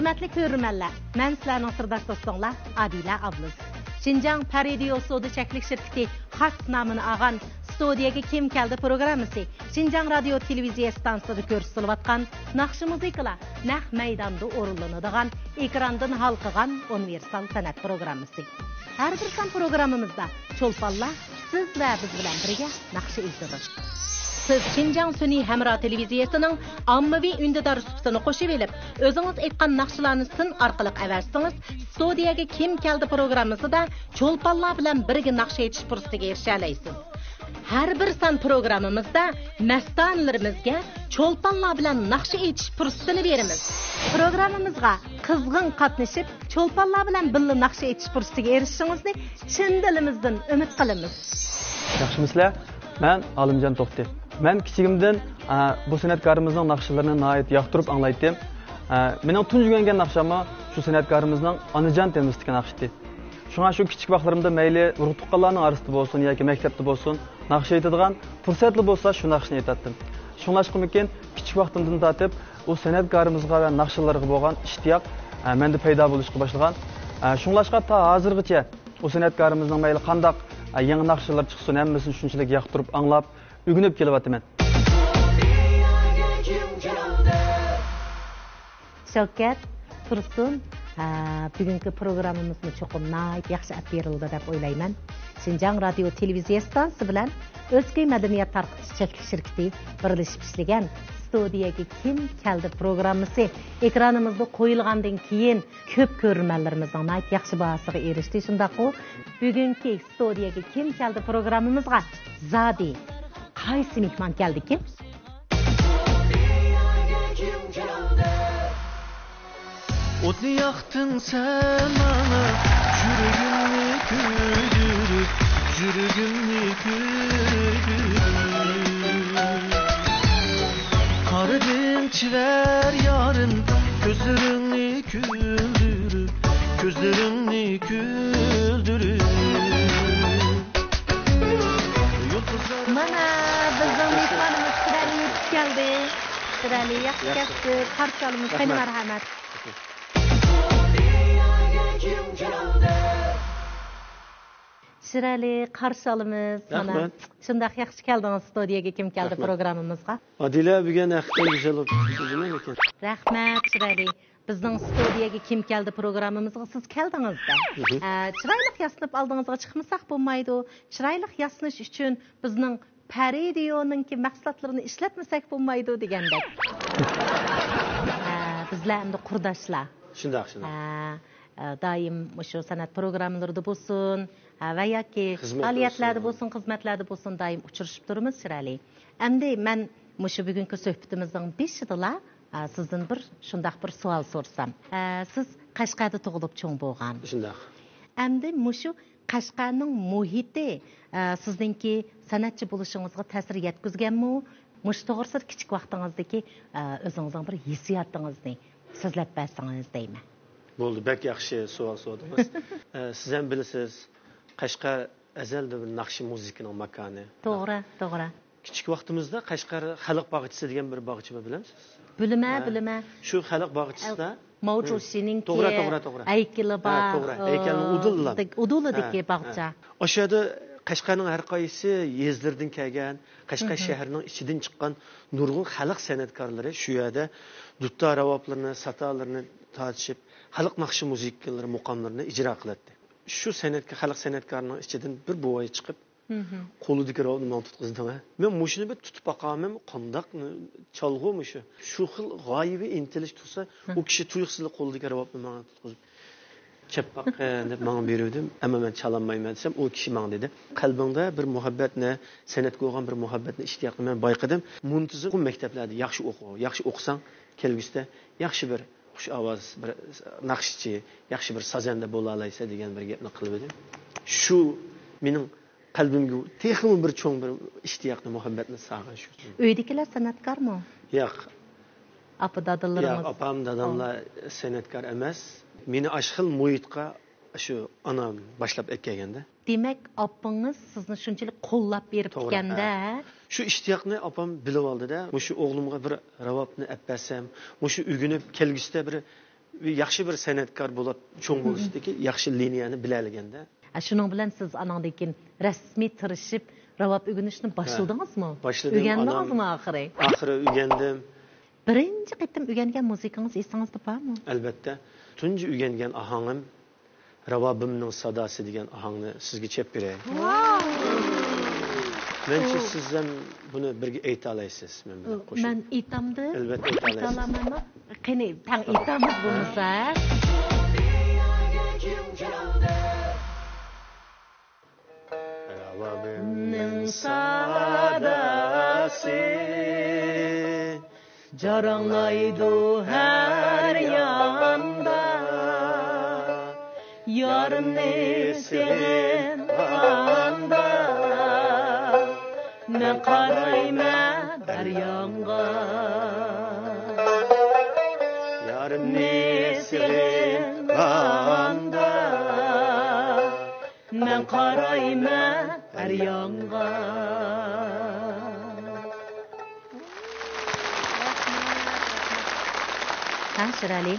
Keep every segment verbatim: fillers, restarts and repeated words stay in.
ھۆرمەتلىك كۆرۈرمەنلەر، مەن سىلەرنىڭ سىرداش دوستۇڭلار ئادىلە ئابلىز. شىنجاڭ پەرىدىيو سودا چەكلىك شىركىتى خاس نامىنى ئالغان ستۇدىيەگە كىم كەلدى پروگراممىسى شىنجاڭ رادىيو تېلېۋىزىيە ئىستانسىسىدا كۆرسىتىلىۋاتقان ناخشا مۇزىكىلار نەق مەيداندا ئورۇنلىنىدىغان ئېكراندىن ھالقىغان ئۇنىۋېرسال سەنئەت پروگراممىسى. ھەر بىر سان پروگراممىمىزدا چولپانلار سىز ۋە بىز بىلەن بىرگە ناخشا ئېيتىدۇ. سىز شىنجاڭ سۈنئىي ھەمراھ تېلېۋىزىيەسىنىڭ ئاممىۋى ئۈندىدار سۈپىتىنى قوشۇۋېلىپ، ئۆزىڭىز ئېيتقان ناخشىلارنى سىن ئارقىلىق ئەۋەتسىڭىز، ستۇدىيەگە كىم كەلدى پروگراممىسىدا چولپانلار بىلەن بىرگە ناخشا ئېيتىش پۇرسىتىگە ئېرىشەلەيسىز. ھەر بىر سان پروگراممىمىزدا مەستانىلىرىمىزگە چولپانلار بىلەن ناخشا ئېيتىش پۇرسىتىنى بېرىمىز. پروگراممىمىزغا قىزغىن قاتنىشىپ، چولپانلار بىلەن بىللە ناخشا ئېيتىش پۇرسىتىگە ئېرىشىشىڭىزنى چىن دىلىمىزدىن ئۈمىد قىلىمىز. ياخشىمۇسىلەر؟ مەن ئالىمجان توختى. مەن كىچىكىمدىن، ئە، بۇ سەنئەتكارىمىزنىڭ ناخشىلىرىنى ناھايىتى ياقتۇرۇپ ئاڭلايتتىم. ئە، مېنىڭ تۇنجى ئۆگەنگەن ناخشاممۇ شۇ سەنئەتكارىمىزنىڭ ئانىجان تېمىسىدىكى ناخشا ئىدى. شۇڭا شۇ كىچىك ۋاقىتلىرىمدا مەيلى ئۇرۇق-تۇغقانلارنىڭ ئارىسىدا بولسۇن ياكى مەكتەپتە بولسۇن، ناخشا ئېيتىدىغان پۇرسەتلا بولسا شۇ ناخشىنى ئېيتاتتىم. شۇڭلاشقىمىكىن، كىچىك ۋاقتىمدىن تارتىپ ئۇ سەنئەتكارىمىزغا ۋە ناخشىلىرىغا بولغان ئىشتىياق، ئە، مەندە پەيدا بولۇشقا باشلىغان. ئە، شۇڭلاشقا تا ھازىرغىچە ئۇ سەنئەتكارىمىزنىڭ مەيلى قانداق، ئە، يېڭى ناخشىلىرى چىقسۇن، ھەممىسىنى شۇنچىلىك ياقتۇرۇپ ئاڭلاپ، ئۆگىنىپ كېلىۋاتىمەن. شەۋكەت، تۇرسۇن، ھە، بۈگۈنكى پروگراممىمىزمۇ چوقۇم ناھايىتى ياخشى ئەپ بېرىلدى دەپ ئويلايمەن. شىنجاڭ رادىيو تېلېۋىزىيە ئىستانسىسى بىلەن ئۆزكۈي مەدەنىيەت تارقىتىش چەكلىك شىركىتى بىرلىشىپ ئىشلىگەن ستۇدىيەگە كىم كەلدى پروگراممىسى ئېكرانىمىزدا قويۇلغاندىن كېيىن، كۆپ كۆرۈرمەنلىرىمىزنىڭ ناھايىتى ياخشى باھاسىغا ئېرىشتى. شۇنداققۇ، بۈگۈنكى ستۇدىيەگە كىم كەلدى پروگراممىمىزغا زادى قايسى مېھمان كەلدىكىن؟ ئوتنى ياقتىڭ سەن ماڭا، يۈرىكىمنى كۆيدۈرۈپ، يۈرىكىمنى كۆيدۈرۈپ. قارىدىم چىۋەر يارىم، كۆزلىرىڭنى كۈلدۈرۈپ، كۆزلىرىڭنى كۈلدۈرۈپ. يۇلتۇزلار مانا، بىزنىڭ مېھمانىمىز شىرئەلى يېتىپ كەلدى. شىرئەلى، ياخشى ياخشى. كەپسىز، قارشى ئالىمىز. قېنى، رەھمەت. مەرھەمەت. شىرئەلى، قارشى ئالىمىز. مانا، رەھمەت. شۇنداق ياخشى كەلدىڭىز ستۇدىيەگە كىم كەلدى رەھمەت. پروگراممىمىزغا. ئادىلە بۈگۈن ھەقىقەتەن گۈزەل بولۇپ چىقتى، نېمە ئىكەن؟ رەھمەت، شىرئەلى. بىزنىڭ ستۇدىيەگە كىم كەلدى پروگراممىمىزغا سىز كەلدىڭىزدە. مھم. ئە، چىرايلىق ياسىنىپ ئالدىڭىزغا چىقمىساق بولمايدۇ. چىرايلىق ياسىنىش ئۈچۈن بىزنىڭ پەرىدىيونىڭكى مەھسۇلاتلىرىنى ئىشلەتمىسەك بولمايدۇ دېگەندەك. ئە، بىزلەر ئەمدى قۇرداشلار. شۇنداق، شۇنداق. ئە، ئە، دائىم مۇشۇ سەنئەت پروگراممىلىرىدا بولسۇن، ئە، ۋە ياكى خىزمەت پائالىيەتلەردە بولسۇن. بولسۇن، خىزمەتلەردە بولسۇن، دائىم ئۇچرىشىپ تۇرىمىز، شىرئەلى. ئەمدى مەن مۇشۇ بۈگۈنكى سۆھبىتىمىزنىڭ بېشىدىلا، ئە، سىزدىن بىر شۇنداق بىر سوئال سورىسام. ئە، سىز قەشقەردە تۇغۇلۇپ چوڭ بولغان. شۇنداق. ئەمدى مۇشۇ قەشقەرنىڭ مۇھىتى، ئە، سىزنىڭكى سەنئەتچى بولۇشىڭىزغا تەسىر يەتكۈزگەنمۇ؟ مۇشۇ توغرىسىدا كىچىك ۋاقتىڭىزدىكى، ئە، ئۆزىڭىزنىڭ بىر ھېسسىياتىڭىزنى سۆزلەپ بەرسىڭىز دەيمەن. بولدى، بەك ياخشى سوئال سورىدىڭىز. ئە، سىز ھەم بىلىسىز، قەشقەر ئەزەلدىن بىر ناخشا مۇزىكىنىڭ ماكانى. توغرا، توغرا. كىچىك ۋاقتىمىزدا قەشقەر خەلق باغچىسى دېگەن بىر باغچە بار، بىلەمسىز؟ بىلىمەن، ھە. بىلىمەن. شۇ خەلق باغچىسىدا، ماۋجۇ شىنىڭكى، توغرا، توغرا، توغرا. ھەيكىلى بار، ئۇدۇللا. ھەيكەلنىڭ ئۇدۇلىلا. ئۇدۇلىدىكى، ھە، باغچە. ھە. ئاشۇ يەردە قەشقەرنىڭ ھەر قايسى يېزىلىرىدىن كەلگەن، قەشقەر شەھىرىنىڭ ئىچىدىن چىققان نۇرغۇن خەلق سەنئەتكارلىرى شۇ يەردە دۇتار راۋابلىرىنى، ساتارلىرىنى تارتىشىپ، خەلق ناخشا مۇزىكىلىرى، مۇقاملىرىنى ئىجرا قىلاتتى. شۇ سەنئەتكە، خەلق سەنئەتكارىنىڭ ئىچىدىن بىر بوۋاي چىقىپ، قولىدىكى راۋابنى ماڭا تۇتقۇزدىڭ، ھە؟ مەن مۇشۇنى بىر تۇتۇپ باقايمەن، قانداق چالغۇ مۇشۇ؟ شۇ خىل غايىۋى ئىنتىلىش تۇرسا، ئۇ كىشى تۇيۇقسىزلا قولىدىكى راۋابنى ماڭا تۇتقۇزۇپ، چېلىپ باققىن دەپ ماڭا بېرىۋىدى. ئەمما مەن چالالمايمەن دېسەم، ئۇ كىشى ماڭا دېدى، قەلبىڭدە بىر مۇھەببەتنى، سەنئەتكە بولغان بىر مۇھەببەتنى، ئىشتىياقنى مەن بايقىدىم. مۇنتىزىم مەكتەپلەردە ياخشى ئوقۇ، ياخشى ئوقۇساڭ، كەلگۈسىدە ياخشى بىر خۇش ئاۋاز، بىر ناخشىچى، ياخشى بىر سازەندە بولالايسەن دېگەن بىر گەپنى قىلىۋىدى. شۇ مېنىڭ قەلبىمگە تېخىمۇ بىر چوڭ بىر ئىشتىياقنى، مۇھەببەتنى سالغان شۇ. ئۆيدىكىلەر سەنئەتكارمۇ؟ ياق. ئاپا، دادىلىرىڭىز؟ ياق، ئاپام، داداملار سەنئەتكار ئەمەس. مېنى ئاشۇ خىل مۇھىتقا شۇ ئانام باشلاپ ئەكەلگەندە. دېمەك، ئاپىڭىز سىزنى شۇنچىلىك قوللاپ بېرىپتىكەن-دە، ھە؟ شۇ ئىشتىياقنى ئاپام بىلىۋالدى-دە، مۇشۇ ئوغلۇمغا بىر راۋابنى ئەپ بەرسەم، مۇشۇ ئۆگىنىپ كەلگۈسىدە بىر ياخشى بىر سەنئەتكار بولۇپ چوڭ بولۇشتىكى ياخشى لىنىيەنى بىلەلىگەندە. ھە، شۇنىڭ بىلەن سىز ئاناڭدىن كېيىن رەسمىي تىرىشىپ راۋاب ئۆگىنىشنى باشلىدىڭىزمۇ؟ ھە، باشلىدىم. ئۆگەندىڭىزمۇ ئانام ئاخىرى؟ ئاخىرى ئۆگەندىم. بىرىنچى قېتىم ئۆگەنگەن مۇزىكىڭىز ئېسىڭىزدە بارمۇ؟ ئەلۋەتتە. تۇنجى ئۆگەنگەن ئاھاڭىم راۋابىمنىڭ ساداسى دېگەن ئاھاڭنى سىزگە چېلىپ بېرەي. ۋاو! مەنچە سىز ھەم بۇنى بىرگە ئېيتالايسىز مەن بىلەن قوشۇپ. مەن ئېيتامدۇ؟ ئەلۋەتتە ئېيتالايسىز. ئېيتالامەنمۇ؟ قېنى، تەڭ ئېيتامىز بولمىسا. راۋابىمنىڭ ساداسى جاراڭلايدۇ ھەر ياندا، يارىمنى سېغىنغاندا، مەن قارايمەن ھەر يانغا. يارىمنى سېغىنغاندا، مەن قارايمەن ھەر يانغا. ھە، شىرئەلى،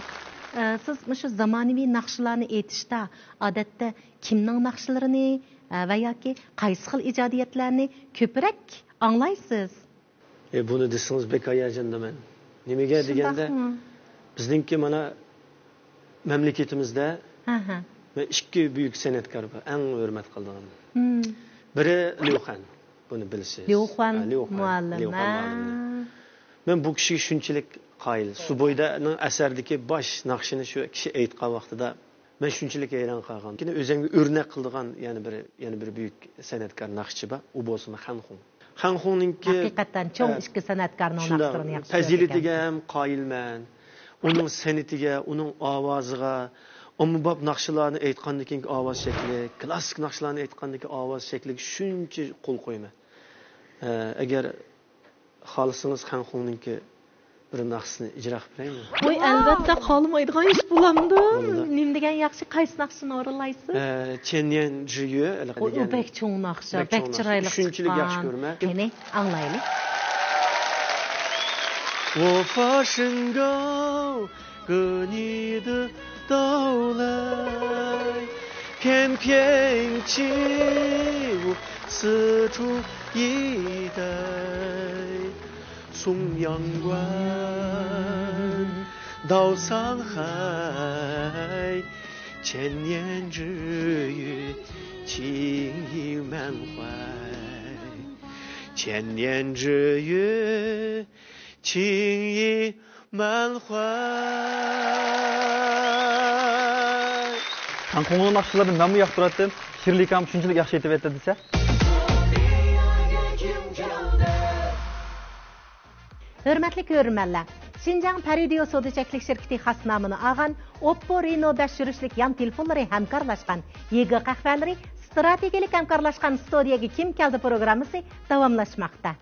ئە، سىز مۇشۇ زامانىۋى ناخشىلارنى ئېيتىشتا، ئادەتتە كىمنىڭ ناخشىلىرىنى، ئە، ۋە ياكى قايسى خىل ئىجادىيەتلەرنى كۆپرەك ئاڭلايسىز؟ ئە، بۇنى دېسىڭىز بەك ھاياجاندا مەن. نېمىگە دېگەندە، شۇنداقمۇ؟ بىزنىڭكى مانا مەملىكىتىمىزدە ھە، ھە. مەن ئىككى بۈيۈك سەنئەتكار بار، ئەڭ ھۆرمەت قىلىدىغان. مم. بىرى ليۇخەن، بۇنى بىلىسىز. ليۇخەن ھە، ليۇخەن، مۇئەللىم، ليۇخەن ھە. مۇئەللىمنى. مەن بۇ كىشىگە شۇنچىلىك قايىل. سۇبويدانىڭ ئەسەردىكى باش ناخشىنى شۇ كىشى ئېيتقان ۋاقتىدا مەن شۇنچىلىك ھەيران قالغان. كېيىن ئۆزۈمگە ئۆرنەك قىلىدىغان يەنە بىر، يەنە بىر بۈيۈك سەنئەتكار ناخشىچى بار. ئۇ بولسىمۇ خەنخۇڭ. خەنخۇڭنىڭكى، ھەقىقەتەن چوڭ ئە، ئىككى سەنئەتكارنىڭ شۇنداق، ناخشىلىرىنى ياخشى پەزىلىتىگە كۆرىدىكەن. ھەم قايىلمەن. ئۇنىڭ سەنئىتىگە، ئۇنىڭ ئاۋازىغا، ئومۇمباب ناخشىلارنى ئېيتقاندىن كېيىنكى ئاۋاز شەكلى، كلاسسىك ناخشىلارنى ئېيتقاندىن كېيىن ئاۋاز شەكلىگە شۇنچە قول قويىمەن. ئە، ئەگەر خالىسىڭىز، خەنخۇڭنىڭكى بىر ناخشىسىنى ئىجرا قىلىپ بېرەيمۇ؟ ۋاي، ئەلۋەتتە، خالىمايدىغان ئىش بولامدۇ؟ بولىدۇ. نېمە دېگەن ياخشى، قايسى ناخشىنى ئورۇنلايسىز؟ ئە، چيەنيەن جىيۈ ئۇ دېگەن. بەك چوڭ ناخشا، بەك بەك چوڭ ناخشا. چىرايلىق شۇنچىلىك ياخشى چىققان. كۆرىمەن. قېنى، ئاڭلايلى. 我发誓 خەنخۇڭنىڭ ناخشىلىرىنى مەنمۇ ياقتۇراتتىم. شىرلىكام شۇنچىلىك ياخشى ئېيتىۋەتتى دېسە. ھۆرمەتلىك كۆرۈرمەنلەر، شىنجاڭ پەرىدىيو سودا چەكلىك شىركىتى خاسنامىنى ئالغان، ئوپپو رېنو بەش يۈرۈشلۈك يان تېلېفونلىرى ھەمكارلاشقان يېگې قەھۋەلىرى ئىستراتېگىيەلىك ھەمكارلاشقان ستۇدىيەگە كىم كەلدى پروگراممىسى داۋاملاشماقتا.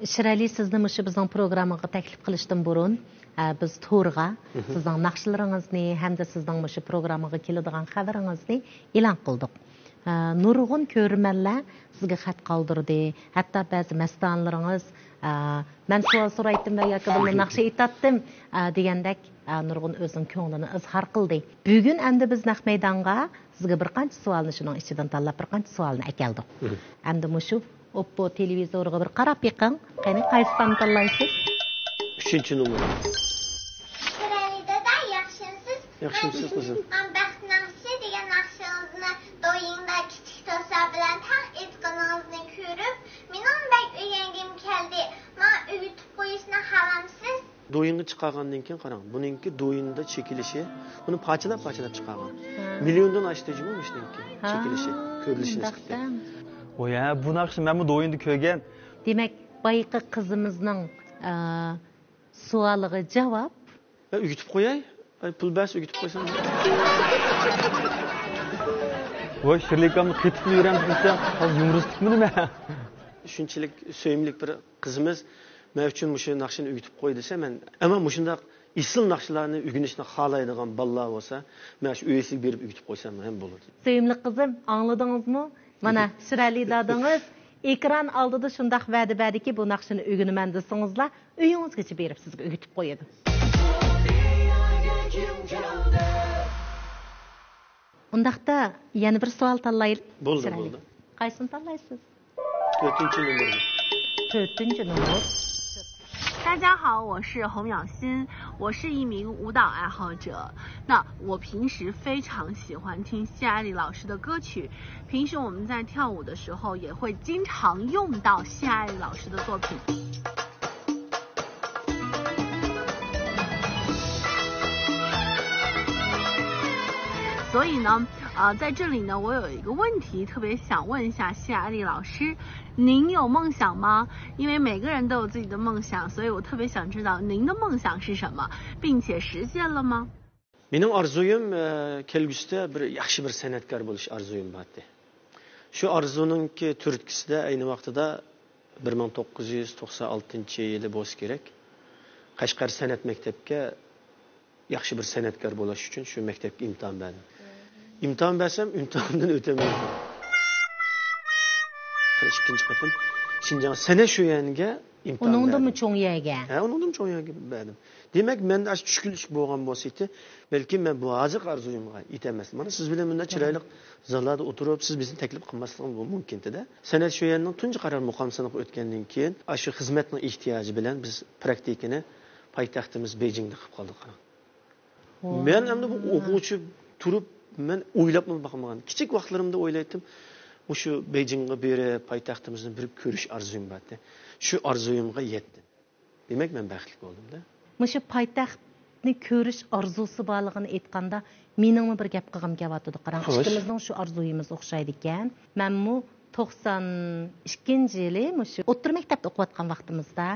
شىرئەلى، سىزنى مۇشۇ بىزنىڭ پروگراممىغا تەكلىپ قىلىشتىن بۇرۇن، ئە، بىز تورغا مھم. سىزنىڭ ناخشىلىرىڭىزنى ھەمدە سىزنىڭ مۇشۇ پروگراممىغا كېلىدىغان خەۋىرىڭىزنى ئېلان قىلدۇق. ئە، نۇرغۇن كۆرۈرمەنلەر سىزگە خەت قالدۇردى. ھەتتا بەزى مەستانىلىرىڭىز، ئە، مەن سوئال سورايتتىم ۋە ياكى بىللە ناخشا ئېيتاتتىم، ئە، دېگەندەك، ئە، نۇرغۇن ئۆزىنىڭ كۆڭلىنى ئىزھار قىلدى. بۈگۈن ئەمدى بىز نەق مەيدانغا سىزگە بىر قانچە سوئالنى، شۇنىڭ ئىچىدىن تاللاپ بىر قانچە سوئالنى ئەكەلدۇق. مھم. ئەمدى مۇشۇ ئوپپو تېلېۋىزورىغا بىر قاراپ بېقىڭ. قېنى، قايسى تامنى تاللايسىز؟ ئۈچىنچى نومۇر. شىرئەلى دادا، ياخشىمسىز؟ ياخشىمسىز، قىزىم؟ مەن ئۈچىنچى تام بەخت ناخشىسى دېگەن ناخشىڭىزنى دويىڭدا كىچىك دوستلار بىلەن تەڭ ئېيتقىنىڭىزنى كۆرۈپ، مېنىڭ بەك ئۆگەنگۈم كەلدى. ماڭا ئۆگىتىپ قويۇشنى خالامسىز؟ دويىنغا چىقارغاندىن كېيىن قاراڭ، بۇنىڭكى دويىندا چېكىلىشى، بۇنى پارچىلاپ-پارچىلاپ چىقارغان. ھە. مىليوندىن ئاشتى جۇمۇ مۇشۇنىڭكى ھە، چېكىلىشى، كۆرۈلۈش نىسبىتى. ۋوي ھە، بۇ ناخشىنى مەنمۇ دويىندا كۆرگەن. دېمەك، بايىقى قىزىمىزنىڭ، ئە، سوئالىغا جاۋاب. ئە، ئۆگىتىپ قوياي. ئەي، پۇل بەرسە ئۆگىتىپ قويسام. ۋوي، شىرلىكامنى قېتىپلا يۈرەمسىز دېسەم، ھازىر يۇمۇرىستىكمۇ نېمە؟ شۇنچىلىك سۆيۈملۈك بىر قىزىمىز مەن ئۈچۈن مۇشۇ ناخشىنى ئۆگىتىپ قوي دېسە، مەن، ئەمما مۇشۇنداق ئېسىل ناخشىلارنى ئۆگىنىشنى خالايدىغان بالىلار بولسا، مەن شۇ ئۆيىسىگە بېرىپ ئۆگىتىپ قويسام ھەم بولىدۇ. سۆيۈملۈك قىزىم، ئاڭلىدىڭىزمۇ؟ مانا، شىرئەلى دادىڭىز ئېكران ئالدىدا شۇنداق ۋەدە بەردىكى، بۇ ناخشىنى ئۆگىنىمەن دېسىڭىزلا، ئۆيىڭىزگىچە بېرىپ سىزگە ئۆگىتىپ قويىدۇ. ئۇنداقتا يەنە بىر سوئال تاللايلى. بولدى، چىرايلىق. بولدى. قايسىنى تاللايسىز؟ تۆتىنچى نومۇرنى. تۆتىنچى نومۇر. 大家好，我是侯淼昕，我是一名舞蹈爱好者。那我平时非常喜欢听谢爱丽老师的歌曲，平时我们在跳舞的时候也会经常用到谢爱丽老师的作品。所以呢，呃，在这里呢，我有一个问题特别想问一下谢爱丽老师，您有梦想吗？因为每个人都有自己的梦想，所以我特别想知道您的梦想是什么，并且实现了吗？ مېنىڭ ئارزۇيۇم، ئە، كەلگۈسىدە بىر ياخشى بىر سەنئەتكار بولۇش ئارزۇيۇم بار ئىدى. شۇ ئارزۇنىڭكى تۈرتكىسىدە ئەينى ۋاقتىدا بىر مىڭ توققۇز يۈز توقسان ئالتىنچى يىلى بولسا كېرەك، قەشقەر سەنئەت مەكتەپكە ياخشى بىر سەنئەتكار بولۇش ئۈچۈن شۇ مەكتەپكە ئىمتىھان بەردىم. ئىمتىھان بەرسەم، ئىمتىھاندىن ئۆتەلمىدىم. ئىككىنچى قېتىم شىنجاڭ سەنئەت شۆيۈەنىگە ئىمتىھان بەردىم. ئۇنىڭدىنمۇ چوڭ يەرگە؟ ھە، ئۇنىڭدىنمۇ چوڭ يەرگە بەردىم. دېمەك، مەندە ئاشۇ چۈشكۈنلۈك بولغان بولسىدى، بەلكىم مەن بۇ ھازىرقى ئارزۇيۇمغا يېتەلمەستىم. مانا سىز بىلەن مۇنداق چىرايلىق زاللاردا ئولتۇرۇپ، سىز بىزنى تەكلىپ قىلماسلىقىڭىز بۇ مۇمكىن ئىدى. سەنئەت شۆيۈەنىڭ تۇنجى قارار مۇقام سىنىقى ئۆتكەندىن كېيىن، ئاشۇ خىزمەتنىڭ ئېھتىياجى بىلەن بىز پراكتىكىنى پايتەختىمىز بېيجىڭدا قىلىپ قالدۇق، قاراڭ. مەن ئەمدى بۇ ئوقۇغۇچى تۇرۇپ، مەن ئويلاپمۇ باقمىغان. كىچىك ۋاقىتلىرىمدا ئويلايتتىم، مۇشۇ بېيجىڭغا بېرىپ، پايتەختىمىزنى بىر كۆرۈش ئارزۇيۇم بار ئىدى. شۇ ئارزۇيۇمغا يەتتىم. دېمەك، مەن بەختلىك بولدۇم-دە. مۇشۇ پايتەختنى كۆرۈش ئارزۇسى بارلىقىنى ئېيتقاندا، مېنىڭمۇ بىر گەپ قىلغۇم كېلىۋاتىدۇ، قاراڭ. خوش. ئىككىمىزنىڭ شۇ ئارزۇيىمىز ئوخشايدىكەن. مەنمۇ توقسان ئىككىنچى يىلى مۇشۇ ئوتتۇرا مەكتەپتە ئوقۇۋاتقان ۋاقتىمىزدا،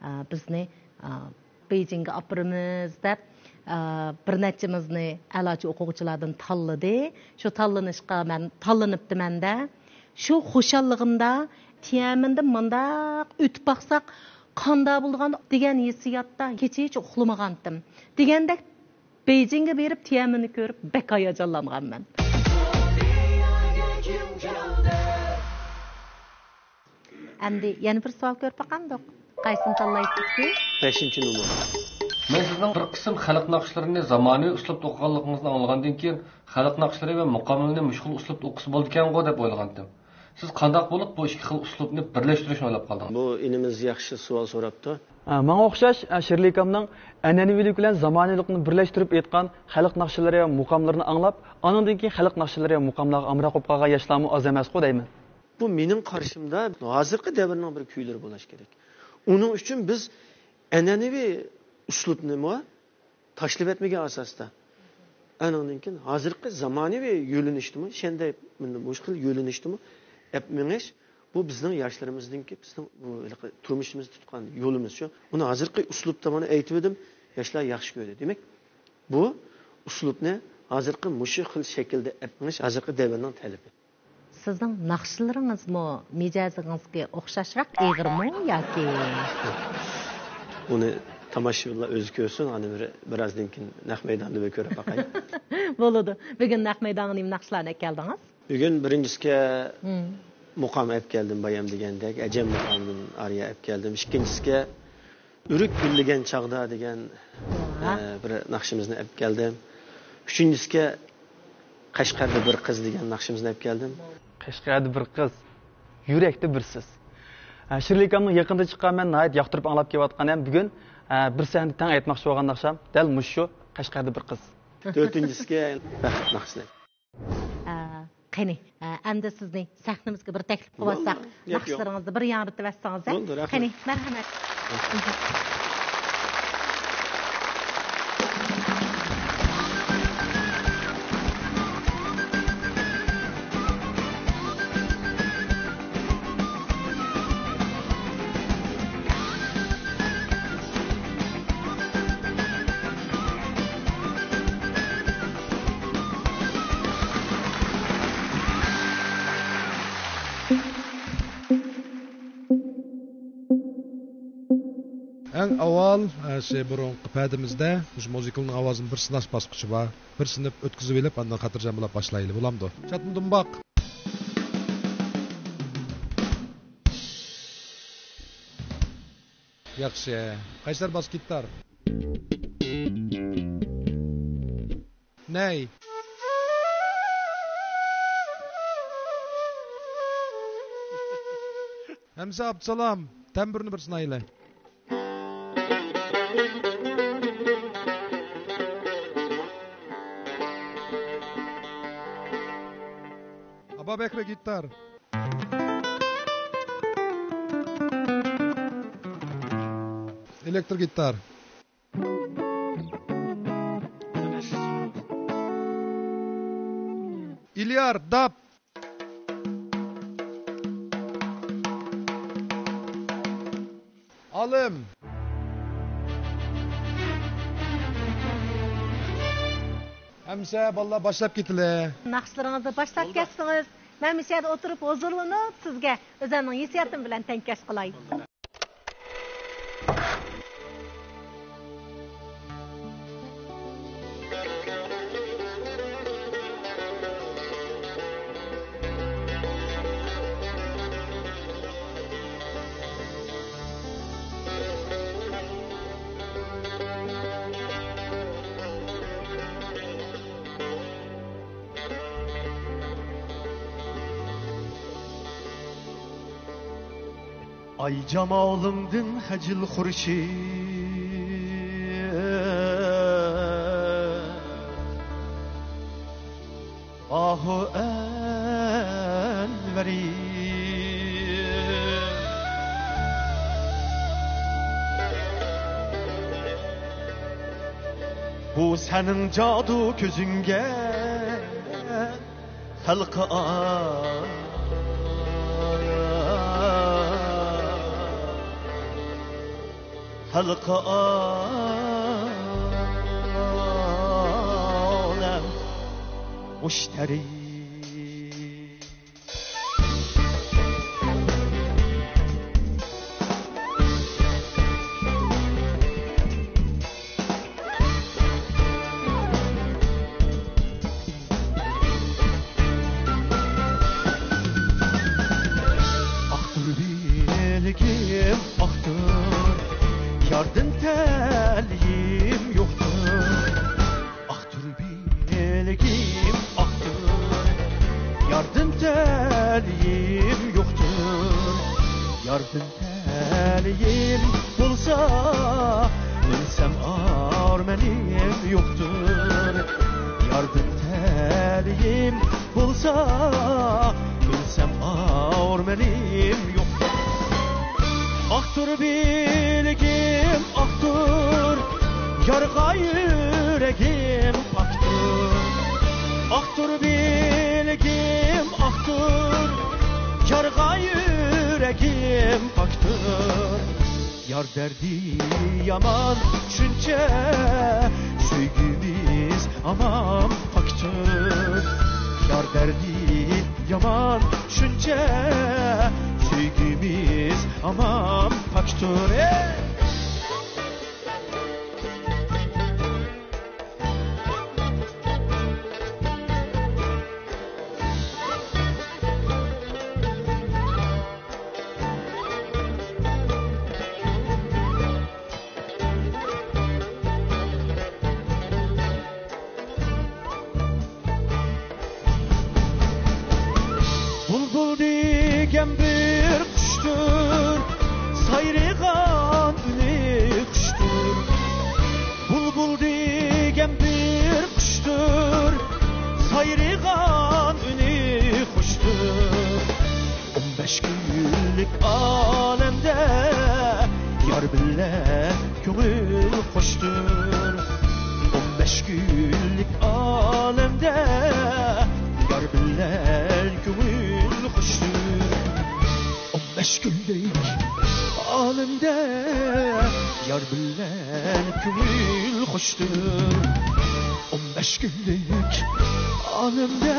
ئا، بىزنى، ئا، بېيجىڭگە ئاپىرىمىز دەپ، ئا، بىر نەچچىمىزنى ئەلاچى ئوقۇغۇچىلاردىن تاللىدى. شۇ تاللىنىشقا مەن تاللىنىپتىمەن-دە. شۇ خۇشاللىقىمدا تيەنئەنمېندىن مۇنداق ئۆتۈپ باقساق قانداق بولىدىغان دېگەن ھېسسىياتتا كېچىچە ئۇخلىمىغانتىم. دېگەندەك، بېيجىڭغا بېرىپ تيەنئەنمېننى كۆرۈپ بەك ھاياجانلانغانمەن. ئەمدى يەنە بىر سوئال كۆرۈپ باقامدۇق؟ قايسىنى تاللايسىزكى؟ بەشىنچى نومۇر. مەن سىزنىڭ بىر قىسىم خەلق ناخشىلىرىنى زامانىۋى ئۇسلۇبتا ئوقۇغانلىقىڭىزنى ئاڭلىغاندىن كېيىن، خەلق ناخشىلىرى ۋە مۇقاملىرىنى مۇشۇ خىل ئۇسلۇبتا ئوقۇسا بولىدىكەنغۇ دەپ ئويلىغانتىم. سىز قانداق بولۇپ بۇ ئىككى خىل ئۇسلۇبنى بىرلەشتۈرۈشنى ئويلاپ قالدىڭىز؟ بۇ ئىنىمىز ياخشى سوئال سوراپتۇ. ئە، ماڭا ئوخشاش، ئە، شىرلىكامنىڭ ئەنئەنىۋىلىك بىلەن زامانىۋىلىقنى بىرلەشتۈرۈپ ئېيتقان خەلق ناخشىلىرى ۋە مۇقاملىرىنى ئاڭلاپ، ئانىڭدىن كېيىن خەلق ناخشىلىرى ۋە مۇقاملارغا ئامراق بولۇپ قالغان ياشلارمۇ ئاز ئەمەسقۇ دەيمەن. بۇ مېنىڭ قارىشىمدا ھازىرقى دەۋرنىڭ بىر كۈيلىرى بولۇش كېرەك. ئۇنىڭ ئۈچۈن بىز ئەنئەنىۋى ئۇسلۇبنىمۇ تاشلىۋەتمىگەن ئاساستا، ئانىڭدىن كېيىن ھازىرقى زامانىۋى يۆنىلىشتىمۇ، شەندەي مۇشۇ خىل يۆنىلىشتىمۇ ئەپ مېڭىش، بۇ بىزنىڭ ياشلىرىمىزنىڭكى، بىزنىڭ بۇ ھېلىقى تۇرمۇشىمىزدا تۇتقان يولىمىز شۇ. بۇنى ھازىرقى ئۇسلۇبتا مانا ئېيتىۋىدىم، ياشلار ياخشى كۆردى. دېمەك، بۇ ئۇسلۇبنى ھازىرقى مۇشۇ خىل شەكىلدە ئەپ مېڭىش ھازىرقى دەۋرنىڭ تەلىپى. سىزنىڭ ناخشىلىرىڭىزمۇ مىجەزىڭىزگە ئوخشاشراق، ئېغىرمۇ ياكى؟ ئۇنى تاماشىبىنلار ئۆزى كۆرسۇن، ئاندىن بىر، بىر ئازدىن كېيىن نەق مەيداندا بىر كۆرۈپ باقايلى. بولىدۇ. بۈگۈن نەق مەيدانغا نېمە ناخشىلارنى ئەكەلدىڭىز؟ بۈگۈن بىرىنچىسىگە مۇقام ئەپ كەلدىم، بايام دېگەندەك، ئەجەم مۇقامىدىن ئارىيە ئەپ كەلدىم. ئىككىنچىسىگە ئۆرۈك گۈللىگەن چاغدا دېگەن، ئە، بىر ناخشىمىزنى ئەپ كەلدىم. ئۈچىنچىسىگە قەشقەردە بىر قىز دېگەن ناخشىمىزنى ئەپ كەلدىم. قەشقەردە بىر قىز، يۈرەكتە بىر سىز. ئە، شىرلىكامنىڭ يېقىندا چىققان، مەن ناھايىتى ياقتۇرۇپ ئاڭلاپ كېلىۋاتقان ھەم بۈگۈن، ئە، بىر سەھنىدە تەڭ ئېيتماقچى بولغان ناخشام دەل مۇشۇ، قەشقەردە بىر قىز. تۆتىنچىسىگە بەخت ناخشىسى. ئە، قېنى، ئە، ئەمدى سىزنى سەھنىمىزگە بىر تەكلىپ قىلىۋالساق، بولدى، گەپ يوق. ناخشىلىرىڭىزنى بىر ياڭرىتىۋەتسىڭىز، ھە؟ بولدى، رەھمەت. قېنى، مەرھەمەت. ئەڭ ئاۋۋال، ئە، شۇ بۇرۇنقى پەدىمىزدە مۇشۇ مۇزىكىلارنىڭ ئاۋازىنى بىر سىناش باسقۇچى بار. بىر سىنىپ ئۆتكۈزۈۋېلىپ، ئاندىن خاتىرجەم بولاپ باشلايلى، بولامدۇ؟ شادمۇ دۇمباق. ياخشى. قايسىلەر باس گىتار؟ نەي. ھەمزە ئابدۇسالام، تەمبۇرنى بىر سىنايلى. ئابابەكرى گىتار. ئېلېكتر گىتار. ئىليار، داپ. ئالىم. ئەمسە بالىلار باشلاپ كېتىلى. ناخشىلىرىڭىزنى باشلاپ كەتسىڭىز، مەن مۇشۇ يەردە ئولتۇرۇپ ھۇزۇرلىنىپ سىزگە ئۆزۈمنىڭ ھېسسىياتىم بىلەن تەڭكەش قىلاي. ئاي جامالىڭدىن خىجىل خۇرشىد، ئاھۇ ئەنۋەرى. بۇ سېنىڭ جادۇ كۆزۈڭگە خەلقى ئا-، خەلقى ئالەم مۇشتەرى. ئاقتۇر بىلىكىم، ئاقتۇر، ياردىن تەلىيىم يوقتۇر. ئاقتۇر بىلىكىم، ئاقتۇر، ياردىن تەلىيىم يوقتۇر. ياردىن تەلىيىم بولسا، ئۆلسەم ئارمىنىم يوقتۇر. ياردىن تەلىيىم بولسا، ئۆلسەم ئارمىنىم يوقتۇر. ئاقتۇر بىلىكىم، ئاقتۇر، يارغا يۈرىكىم پاكتۇر. ئاقتۇر بىلىكىم، ئاقتۇر، يارغا يۈرىكىم پاكتۇر. يار دەردى يامان شۇنچە، سۆيگۈمىز ھامان پاكتۇر. يار دەردى يامان شۇنچە، سۆيگۈمىز ھامان پاكتۇر. ئەي! بۇلبۇل دېگەن بىر قۇشتۇر، سايرىغان ئۈنى خۇشتۇر. بۇلبۇل دېگەن بىر قۇشتۇر، سايرىغان ئۈنى خۇشتۇر. ئون بەش كۈنلۈك ئالەمدە يار بىلەن كۆڭۈل خۇشتۇر. ئون بەش كۈنلۈك ئالەمدە يار بىلەن كۆڭۈل خۇشتۇر. ئون بەش كۈنلۈك ئالەمدە يار بىلەن كۆڭۈل خۇشتۇر. ئون بەش كۈنلۈك ئالەمدە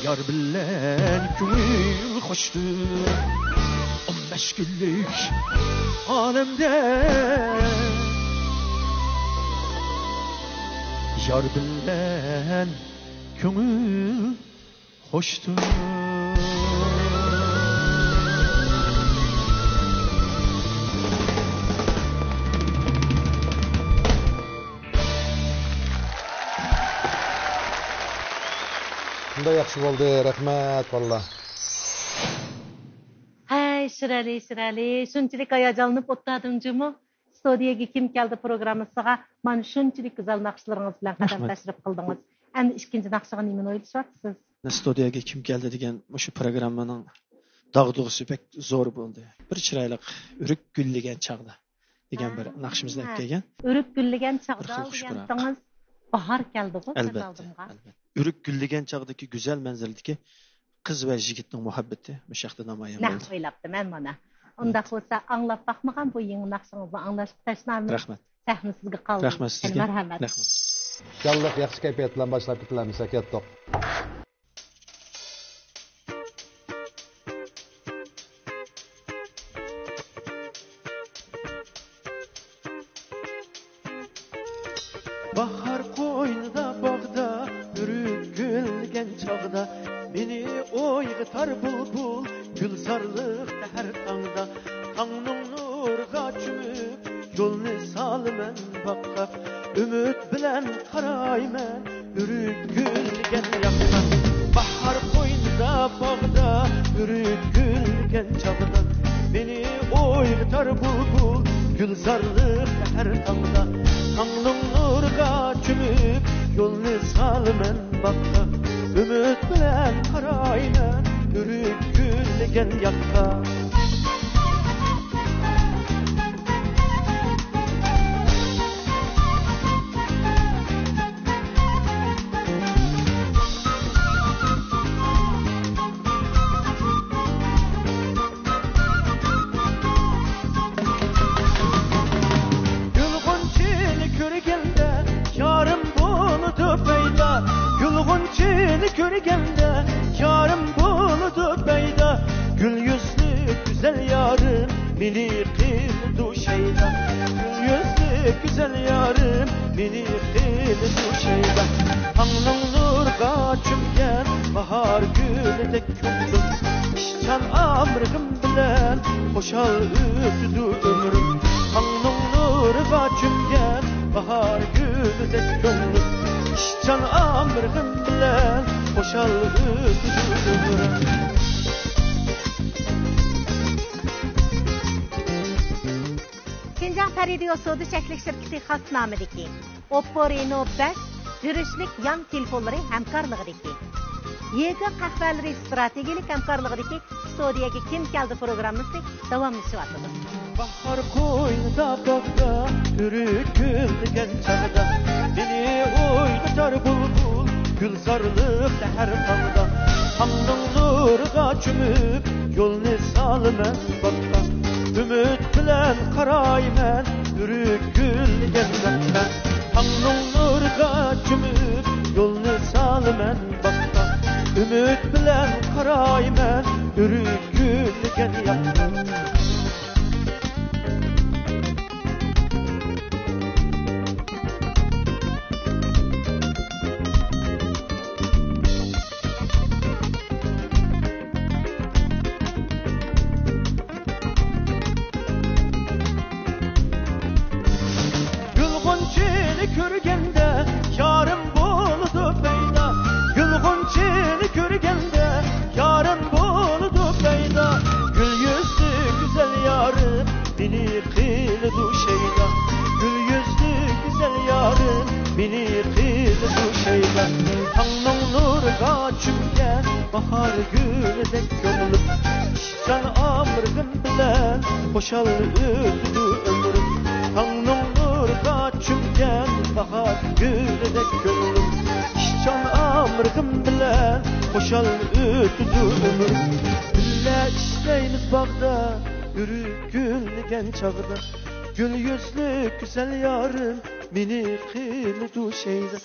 يار بىلەن كۆڭۈل خۇشتۇر. ئون بەش كۈنلۈك ئالەمدە يار بىلەن كۆڭۈل خۇشتۇر. ياخشى بولدى، رەھمەت، بالىلار. ھەي، شىرئەلى، شىرئەلى، شۇنچىلىك ھاياجانلىنىپ ئولتۇردۇم جۇمۇ. ستۇدىيەگە كىم كەلدى پروگراممىسىغا مانا شۇنچىلىك گۈزەل ناخشىلىرىڭىز بىلەن قەدەم رەھمەت. تەشرىپ قىلدىڭىز. ئەمدى ئىككىنچى ناخشىغا نېمىنى ئويلىشىۋاتىسىز؟ ستۇدىيەگە كىم كەلدى دېگەن مۇشۇ پروگراممىنىڭ داغدۇغىسى بەك زور بولدى. بىر چىرايلىق ئۆرۈك گۈللىگەن چاغدا دېگەن بىر ناخشىمىزنى ئېلىپ كەلگەن. ئۆرۈك گۈللىگەن بىر چاغدا خىل خۇش پۇراق. دېگەنتىڭىز باھار كەلدىغۇ كۆز ئالدىمغا. ئەلۋەتتە. ئۆرۈك گۈللىگەن چاغدىكى گۈزەل مەنزىرىدىكى قىز ۋە يىگىتنىڭ مۇھەببىتى مۇشۇ ياقتا نامايان بولدى. نەق ئويلاپتىمەن مانا. ئۇنداق بولسا ئاڭلاپ باقمىغان بۇ يېڭى ناخشىڭىزنى ئاڭلاشقا تەشنامىز. رەھمەت. سەھنە سىزگە قالدى. رەھمەت سىزگە. مەرھەمەت. رەھمەت. جانلىق ياخشى كەيپىيات بىلەن باشلاپ كېتىلەمسە كەتتۇق. باھار قوينىدا، باغدا ئۆرۈك گۈللىگەن چاغدا، مېنى ئويغىتار بۇلبۇل گۈلزارلىقتا ھەر تاڭدا. تاڭنىڭ نۇرىغا چۆمۈپ، يولنى سالىمەن باغقا. ئۈمىد بىلەن قارايمەن ئۆرۈك گۈللىگەن ياققا. باھار قوينىدا، باغدا ئۆرۈك گۈللىگەن چاغدا، مېنى ئويغىتار بۇلبۇل گۈلزارلىقتا ھەر تاڭدا. تاڭنىڭ نۇرىغا چۆمۈپ، يولنى سالىمەن باغقا. ئۈمىد بىلەن قارايمەن ئۆرۈك گۈللىگەن ياققا. گۈل غۇنچىنى كۆرگەندە يارىم بولىدۇ پەيدا. گۈل غۇنچىنى كۆرگەندە يارىم بولىدۇ پەيدا. گۈل يۈزلۈك گۈزەل يارىم مېنى قىلىدۇ شەيدا. گۈل يۈزلۈك گۈزەل يارىم مېنى قىلىدۇ شەيدا. تاڭنىڭ نۇرىغا چۆمگەن باھار گۈلىدەك كۆڭلۈم، ئىشچان ئامرىقىم بىلەن خۇشال ئۆتىدۇ ئۆمرۈم. تاڭنىڭ نۇرىغا چۆمگەن باھار گۈلىدەك كۆڭلۈم، ئىشچان ئامرىقىم بىلەن خۇشال ئۆتىدۇ ئۆمرۈم. شىنجاڭ پەرىدىيو سودا چەكلىك شىركىتى خاس نامىدىكى ئوپپو رېنو بەش يۈرۈشلۈك يان تېلېفونلىرى ھەمكارلىقىدىكى، يېگې قەھۋەلىرى ئىستراتېگىيەلىك ھەمكارلىقىدىكى ستۇدىيەگە كىم كەلدى پروگراممىسى داۋاملىشىۋاتىدۇ. باھار قوينىدا، باغدا ئۆرۈك گۈللىگەن چاغدا، مېنى ئويغىتار بۇلبۇل گۈلزارلىقتا ھەر تاڭدا. تاڭنىڭ نۇرىغا چۆمۈپ، يولنى سالىمەن باغقا. ئۈمىد بىلەن قارايمەن ئۆرۈك گۈللىگەن ياققا. تاڭنىڭ نۇرىغا چۆمۈپ، يولنى سالىمەن باغقا. ئۈمىد بىلەن قارايمەن ئۆرۈك گۈللىگەن ياققا. گۈل غۇنچىنى كۆرگەندە يارىم بولىدۇ پەيدا. گۈل غۇنچىنى كۆرگەندە يارىم بولىدۇ پەيدا. گۈل يۈزلۈك گۈزەل يارىم مېنى قىلىدۇ شەيدا. گۈل يۈزلۈك گۈزەل يارىم مېنى قىلىدۇ شەيدا. تاڭنىڭ نۇرىغا چۆمگەن باھار گۈلىدەك كۆڭلۈم، ئىشچان ئامرىقىم بىلەن خۇشال ئۆتىدۇ ئۆمرۈم. تاڭنىڭ نۇرىغا چۆمگەن باھار گۈلىدەك كۆڭلۈم، ئىشچان ئامرىقىم بىلەن خۇشال ئۆتىدۇ ئۆمرۈم. بىللە ئىشلەيمىز باغدا ئۆرۈك گۈللىگەن چاغدا، گۈل يۈزلۈك گۈزەل يارىم مېنى قىلىدۇ شەيدا.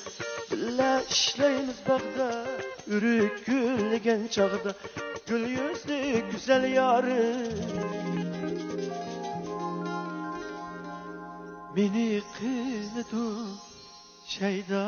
بىللە ئىشلەيمىز باغدا ئۆرۈك گۈللىگەن چاغدا، گۈل يۈزلۈك گۈزەل يارىم مېنى قىلىدۇ شەيدا.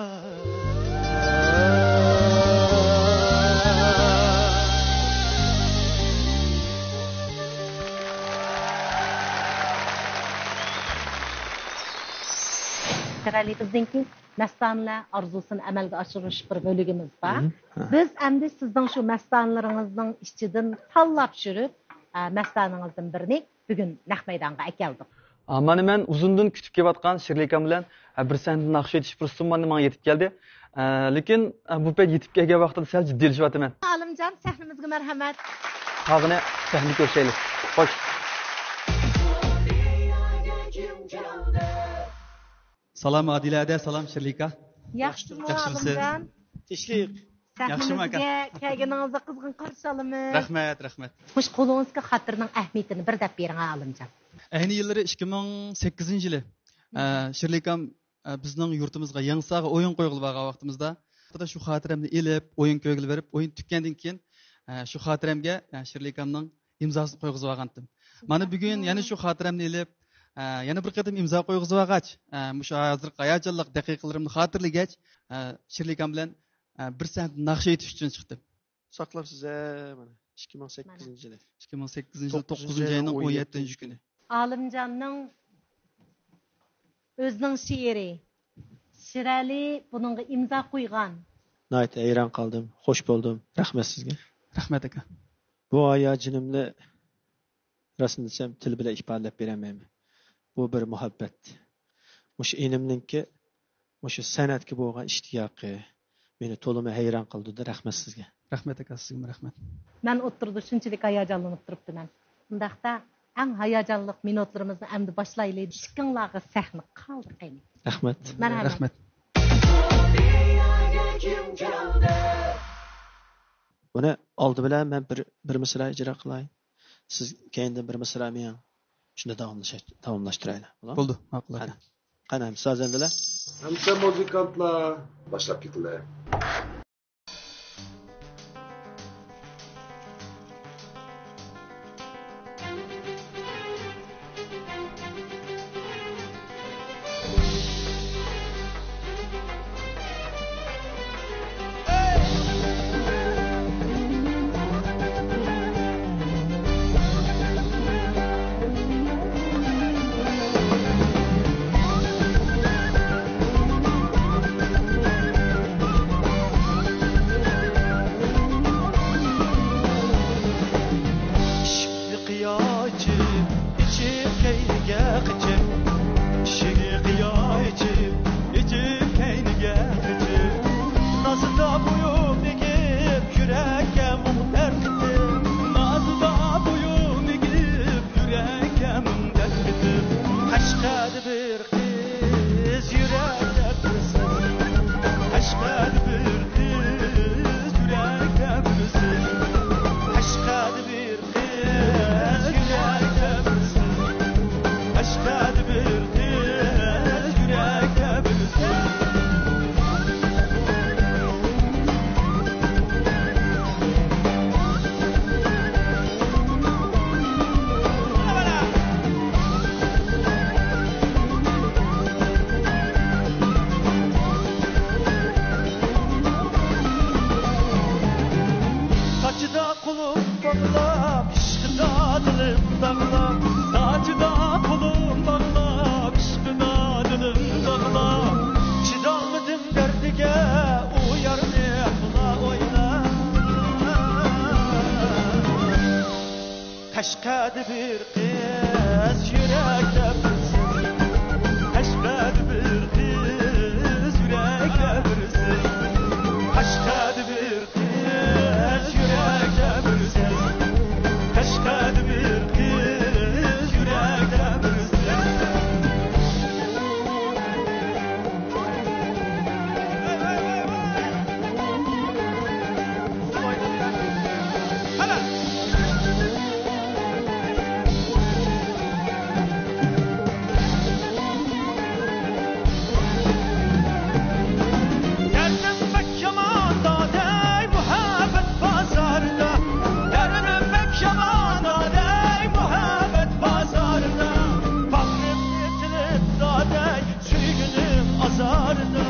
شىرئەلى، بىزدىن كېيىن مەستانىلەر ئارزۇسىنى ئەمەلگە ئاشۇرۇش بىر بۆلىكىمىز بار. مم. بىز ئەمدى سىزنىڭ شۇ مەستانىلىرىڭىزنىڭ ئىچىدىن تاللاپ چۈشۈرۈپ، ئە، مەستانىڭىزدىن بىرىنى بۈگۈن نەق مەيدانغا ئەكەلدۇق. ئا، مانا مەن ئۇزۇندىن كۈتۈپ كېلىۋاتقان شىرلىكام بىلەن، ئە، بىر سەھنىدە ناخشا ئېيتىش پۇرسىتىم مانا ماڭا يېتىپ كەلدى. ئە، لېكىن، ئە، بۇ پەيت يېتىپ كەلگەن ۋاقتىدا سەل جىددىيلىشىۋاتىمەن. ئالىمجان، سەھنىمىزگە مەرھەمەت. قالغىنى سەھنىدە كۆرۈشەيلى. خوش. سالام ئادىلە ھەدە، سالام شىرلىكا. ياخشىمۇ، ياخشىمۇسىز؟ ئالىمجان؟ تىنچلىق. ياخشىمۇ ئاكا؟ سەھنىمىزگە كەلگىنىڭىزگە قىزغىن قارشى ئالىمىز. رەھمەت، رەھمەت. مۇشۇ قولىڭىزدىكى خاتىرىنىڭ ئەھمىيىتىنى بىر دەپ بېرىڭ، ئالىمجان. ئەينى يىللىرى ئىككى مىڭ سەككىزىنچى يىلى، ئە، شىرلىكام، ئە، بىزنىڭ يۇرتىمىزغا يېڭىساغا ئويۇن قويغىلى بارغان ۋاقتىمىزدا، شۇ خاتىرەمنى ئېلىپ، ئويۇن كۆرگىلى بېرىپ، ئويۇن تۈگىگەندىن كېيىن، ئە، شۇ خاتىرەمگە، ئە، شىرلىكامنىڭ ئىمزاسىنى قويغۇزۇۋالغانتىم. مانا بۈگۈن يەنە شۇ خاتىرەمنى ئېلىپ، ئە، يەنە بىر قېتىم ئىمزا قويغۇزۇۋالغاچ، ئە، مۇشۇ ھازىرقى ھاياجانلىق دەقىقىلىرىمنى خاتىرىلىگەچ، ئە، شىرلىكام بىلەن، ئە، بىر سەھنىدە ناخشا ئېيتىش ئۈچۈن چىقتىم. ساقلاپسىز ھە مانا، ئىككى مىڭ سەككىزىنچى يىلى. ئىككى مىڭ سەككىزىنچى يىل توققۇزىنچى ئاينىڭ ئون يەتتىنچى كۈنى. ئالىمجاننىڭ ئۆزىنىڭ شېئىرى. شىرئەلى بۇنىڭغا ئىمزا قويغان. ناھايىتى ھەيران قالدىم، خوش بولدۇم. رەھمەت سىزگە. رەھمەت ئاكا. بۇ ھاياجىنىمنى راستىنى دېسەم، تىل بىلەن ئىپادىلەپ بېرەلمەيمەن. بۇ بىر مۇھەببەت. مۇشۇ ئىنىمنىڭكى، مۇشۇ سەنئەتكە بولغان ئىشتىياقى مېنى تولىمۇ ھەيران قىلدۇردى. رەھمەت سىزگە. رەھمەت ئاكا، سىزگىمۇ رەھمەت. مەن ئوتتۇرىدا شۇنچىلىك ھاياجانلىنىپ تۇرۇپتىمەن. ئۇنداقتا ئەڭ ھاياجانلىق مىنۇتلىرىمىزنى ئەمدى باشلايلى. ئىككىڭلارغا سەھنە قالدى قېنى. رەھمەت. مەرھەمەت. رەھمەت. بۇنى ئالدى بىلەن مەن بىر، بىر مىسرا ئىجرا قىلاي. سىز كەينىدىن بىر مىسرا مېڭىڭ. شۇنداق داۋاملىشاش-، داۋاملاشتۇرايلى. بولىدۇ؟ بولدى، ماقۇل ئاكا. قېنى. قېنى، ئەمدى سازەندىلەر. ئەمىسە مۇزىكانتلار باشلاپ كېتىلە. ئىشىكنى قىياچىپ، ئېچىپ كەينىگە قېچىپ، ئىشىكنى قىياچىپ، ئېچىپ كەينىگە قېچىپ، نازدا بويۇم ئېگىپ، يۈرەككە مۇڭ تەرقىتىپ، نازدا بويۇم ئېگىپ، يۈرەككە مۇڭ تەرقىتىپ، قەشقەردە بىر قىز يۈرەك كەپتۈرسە، قەشقەردە بىر قىز يۈرەك كەپتۈرسە، قەشقەردە بىر قىز يۈرەك كەپتۈرسە، قەشقەردە بىر قىز يۈرەك كەپتۈرسە. ساچىدا قولۇم باغلاپ، ئىشقىدا دىلىم داغلاپ، ساچىدا قولۇم باغلاپ، ئىشقىدا دىلىم داغلاپ، چىدالمىدىم دەردىگە ئۇ يارنى ئەقلا ئويلاپ. قەشقەردە بىر قىز يۈرەك كەپتۈرسە، قەشقەردە بىر قىز يۈرەك كەپتۈرسە، قەشقەردە بىر قىز يۈرەك كەپتۈرسە، قەشقەردە بىر قىز يۈرەك كەپتۈرسە. دەردىم بەك يامان دادەي مۇھەببەت بازارىدا، دەردىم بەك يامان دادەي مۇھەببەت بازارىدا، باغرىم ئېتىلىپ دادەي، سۆيگۈنۈم ئازارىدا،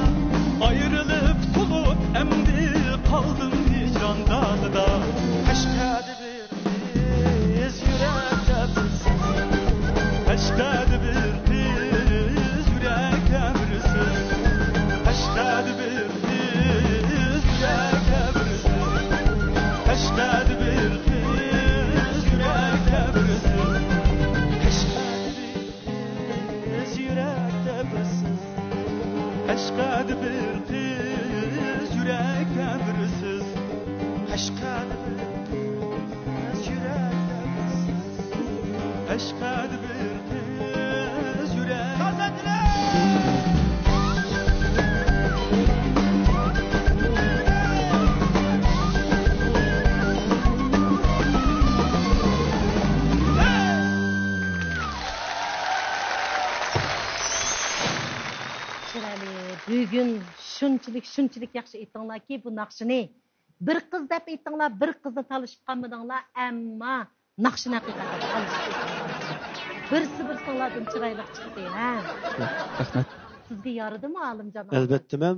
ئايرىلىپ تولۇپ ئەمدى قالدىم ھىجران داغىدا. قەشقەردە بىر قىز يۈرەك كەپتۈرسە، قەشقەردە بىر قىز يۈرەك كەپتۈرسە، قەشقەردە قەشقەردە بىر قىز يۈرەكتە بىر سىز. قەشقەردە بىر قىز يۈرەكتە بىر سىز. قەشقەردە بىر قىز يۈرەك. شىرئەلى، بۈگۈن شۇنچىلىك، شۇنچىلىك ياخشى ئېيتتىڭلاركى، بۇ ناخشىنى بىر قىز دەپ ئېيتتىڭلار، بىر قىزنى تالىشىپ قالمىدىڭلار، ئەمما ناخشىنى ھەقىقەتەن تالىشىپ ئېيتتىڭلار. بىرسى بىرسىڭلاردىن چىرايلىق چىقتى، ھە؟ رەھمەت. سىزگە يارىدىمۇ، ئالىمجان؟ ئەلۋەتتە، مەن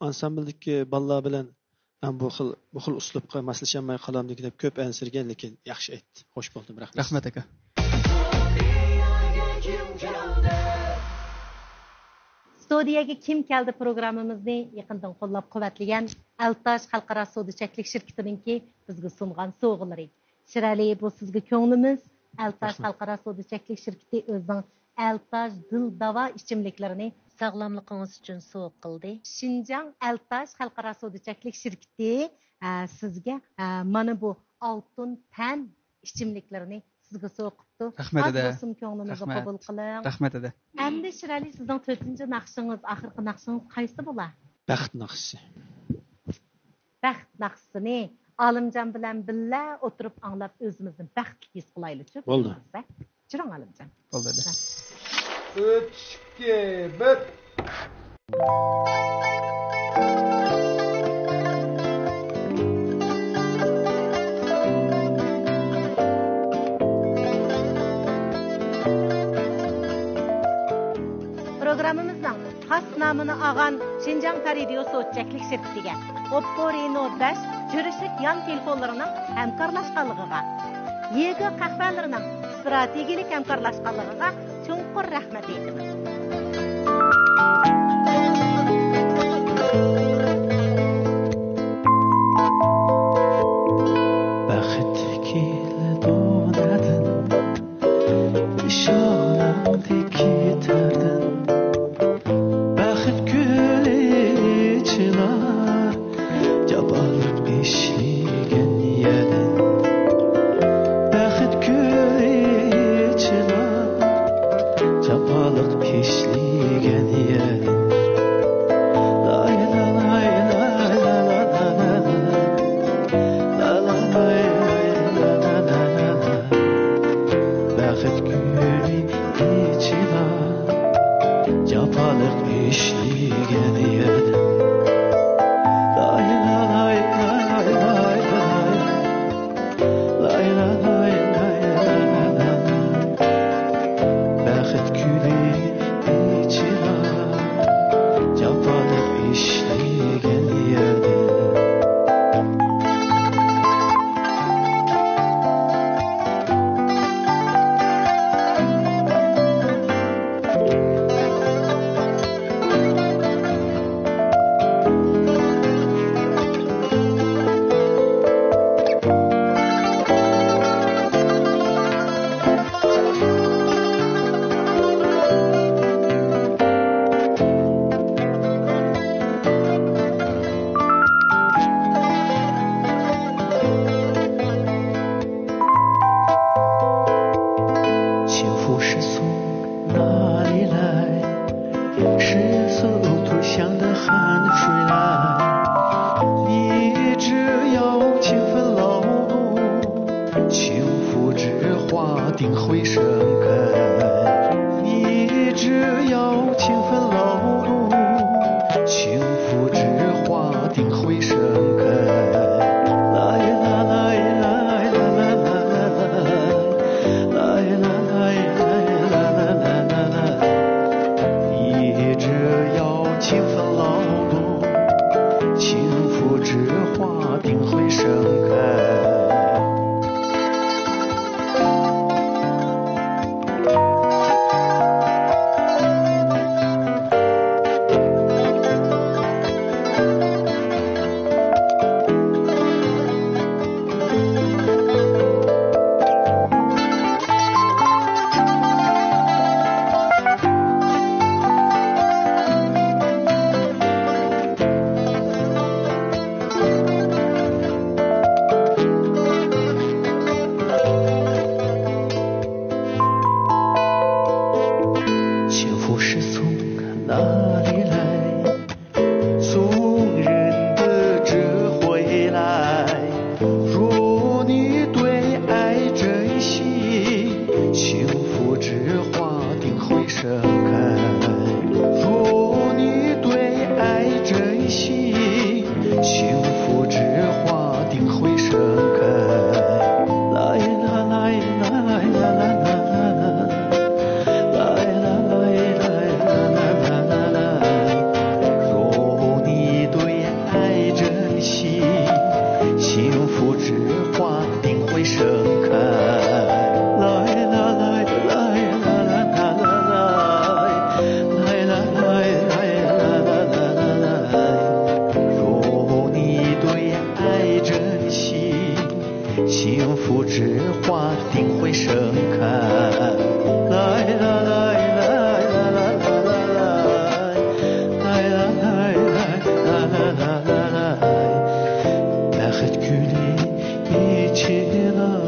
ئانسامبىلدىكى بالىلار بىلەن مەن بۇ خىل، بۇ خىل ئۇسلۇبقا ماسلىشالماي قالامدىكىن دەپ كۆپ ئەنسىرىگەن، لېكىن ياخشى ئېيتتى. خوش بولدۇم، رەھمەت. رەھمەت، ئاكا. ستۇدىيەگە كىم كەلدى پروگراممىمىزنى يېقىندىن قوللاپ قۇۋۋەتلىگەن ئەلتاش خەلقئارا سودا چەكلىك شىركىتىنىڭكى بىزگە سۇنغان سوۋغىلىرى. شىرئەلى، بۇ سىزگە كۆڭلىمىز. ئەلتاش رەھمەت. خەلقئارا سودا چەكلىك شىركىتى ئۆزىنىڭ ئەلتاش دىل داۋا ئىچىملىكلىرىنى ساغلاملىقىڭىز ئۈچۈن سوۋغا قىلدى. شىنجاڭ ئەلتاش خەلقئارا سودا چەكلىك شىركىتى، ئە، سىزگە، ئە، مانا بۇ ئالتۇن تەن ئىچىملىكلىرىنى سىزگە سوۋغا قىپتۇ. رەھمەت، ئاز ئەدە. بولسىمۇ كۆڭلىڭىزگە رەھمەت. قوبۇل قىلىڭ. رەھمەت، ئەدە. ئەمدى شىرئەلى، سىزنىڭ تۆتىنچى ناخشىڭىز، ئاخىرقى ناخشىڭىز قايسى بولا؟ بەخت ناخشىسى. بەخت ناخشىسىنى ئالىمجان بىلەن بىللە ئولتۇرۇپ ئاڭلاپ، ئۆزىمىزنى بەختلىك ھېس قىلايلىچۇ. بولدى. بىلمىسە. چۈرۈڭ، ئالىمجان. بولدى، ھە. ئۈچ، ئىككى، بىر. پروگراممىمىزنىڭ خاس نامىنى ئالغان شىنجاڭ تەرىدىيو سودا چەكلىك شىركىتىگە، ئوپپو رېنو بەش كۆرۈشلۈك يان تېلېفونلىرىنىڭ ھەمكارلاشقانلىقىغا، يېگې قەھۋەلىرىنىڭ ئىستراتېگىيەلىك ھەمكارلاشقانلىقىغا چوڭقۇر رەھمەت ئېيتىمەن. بەخت كېلىدۇ نەدىن؟ ئىشانىڭدىكى تەردىن بەخت گۈلى ئېچىلار، جاپالىق ئىشلىگەن يەردىن بەخت گۈلى ئېچىلار، جاپالىق ئىشلىگەن يەردىن. لاي لالاي لاي لالاي. بەخت گۈلى ئېچىلار، جاپالىق ئىشلىگەن يەردە. لاي لالاي لاي لاي لاي. لاي لالاي لاي لاي لاي. بەخت گۈلى ئېچىلار، جاپالىق ئىشلىگەن يەردە. 哪里来？送人的这回来。若你对爱真心，幸福之花定会盛开。若你对爱真心，幸福之花定会盛开。来啦来啦来啦啦啦啦。来啦来啦来啦啦啦啦。若你对爱真心，幸福之花定会盛开。来啦来啦来啦啦啦啦。来啦来啦来啦啦啦啦。若你对爱真心，幸福之花定会盛开。来啦来啦来啦啦啦啦。来啦来啦来啦啦啦啦。بەخت گۈلى ئېچىلار.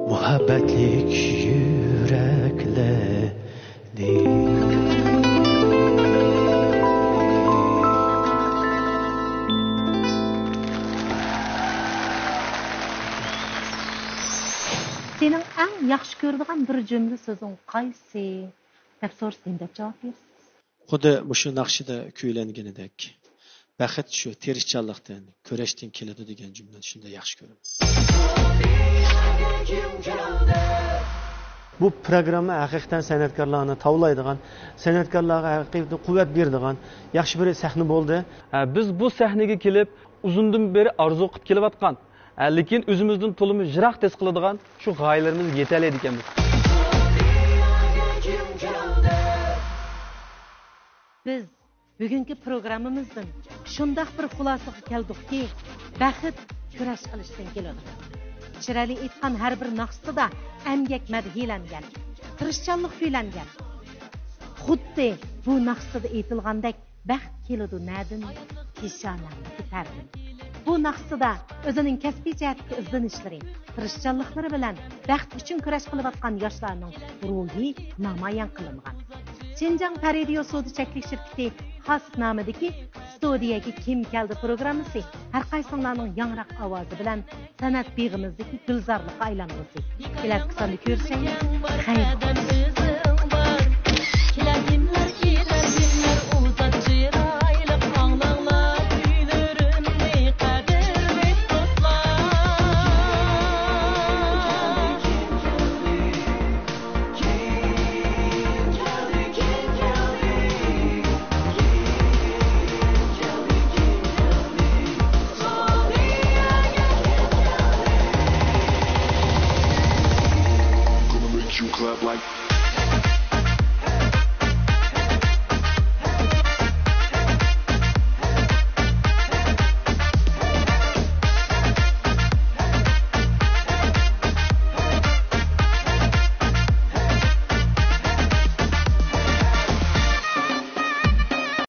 مۇھەببەتلىك يۈرەكلەر. سېنىڭ ئەڭ ياخشى كۆرىدىغان بىر جۈملە سۆزۈڭ قايسى؟ دەپ سورىسا، نېمە دەپ جاۋاب بېرىسىز؟ خۇددى مۇشۇ ناخشىدا كۈيلەنگىنىدەك، بەخت شۇ تىرىشچانلىقتىن، كۈرەشتىن كېلىدۇ دېگەن جۈملىنى شۇنداق ياخشى كۆرىمەن. بۇ پروگرامما ھەقىقەتەن سەنئەتكارلارنى تاۋلايدىغان، سەنئەتكارلارغا ھەقىقەتەن قۇۋۋەت بېرىدىغان ياخشى بىر سەھنە بولدى. ھە، بىز بۇ سەھنىگە كېلىپ، ئۇزۇندىن بېرى ئارزۇ قىلىپ كېلىۋاتقان، ھە، لېكىن ئۆزىمىزدىن تولىمۇ يىراق ھېس قىلىدىغان شۇ غايىلىرىمىزگە يېتەلەيدىكەنمىز. بىز بۈگۈنكى پروگراممىمىزدىن شۇنداق بىر خۇلاسىغا كەلدۇقكى، بەخت كۈرەش قىلىشتىن كېلىدۇ. شىرئەلى ئېيتقان ھەر بىر ناخشىسىدا ئەمگەك مەدھىيلەنگەن، تىرىشچانلىق كۈيلەنگەن. خۇددى بۇ ناخشىسىدا ئېيتىلغاندەك، بەخت كېلىدۇ نەدىن؟ پېشانەڭدىكى تەردىن. بۇ ناخشىسىدا ئۆزىنىڭ كەسپىي جەھەتتىكى ئىزدىنىشلىرى، تىرىشچانلىقلىرى بىلەن بەخت ئۈچۈن كۈرەش قىلىۋاتقان ياشلارنىڭ روھى نامايان قىلىنغان. شىنجاڭ پەرىدىيو سودا چەكلىك شىركىتى خاس نامىدىكى ستۇدىيەگە كىم كەلدى پروگراممىسى ھەر قايسىڭلارنىڭ ياڭراق ئاۋازى بىلەن سەنئەت بېغىمىزدىكى گۈلزارلىققا ئايلانغۇسى. كېلەسكى ساندا كۆرۈشەيلى.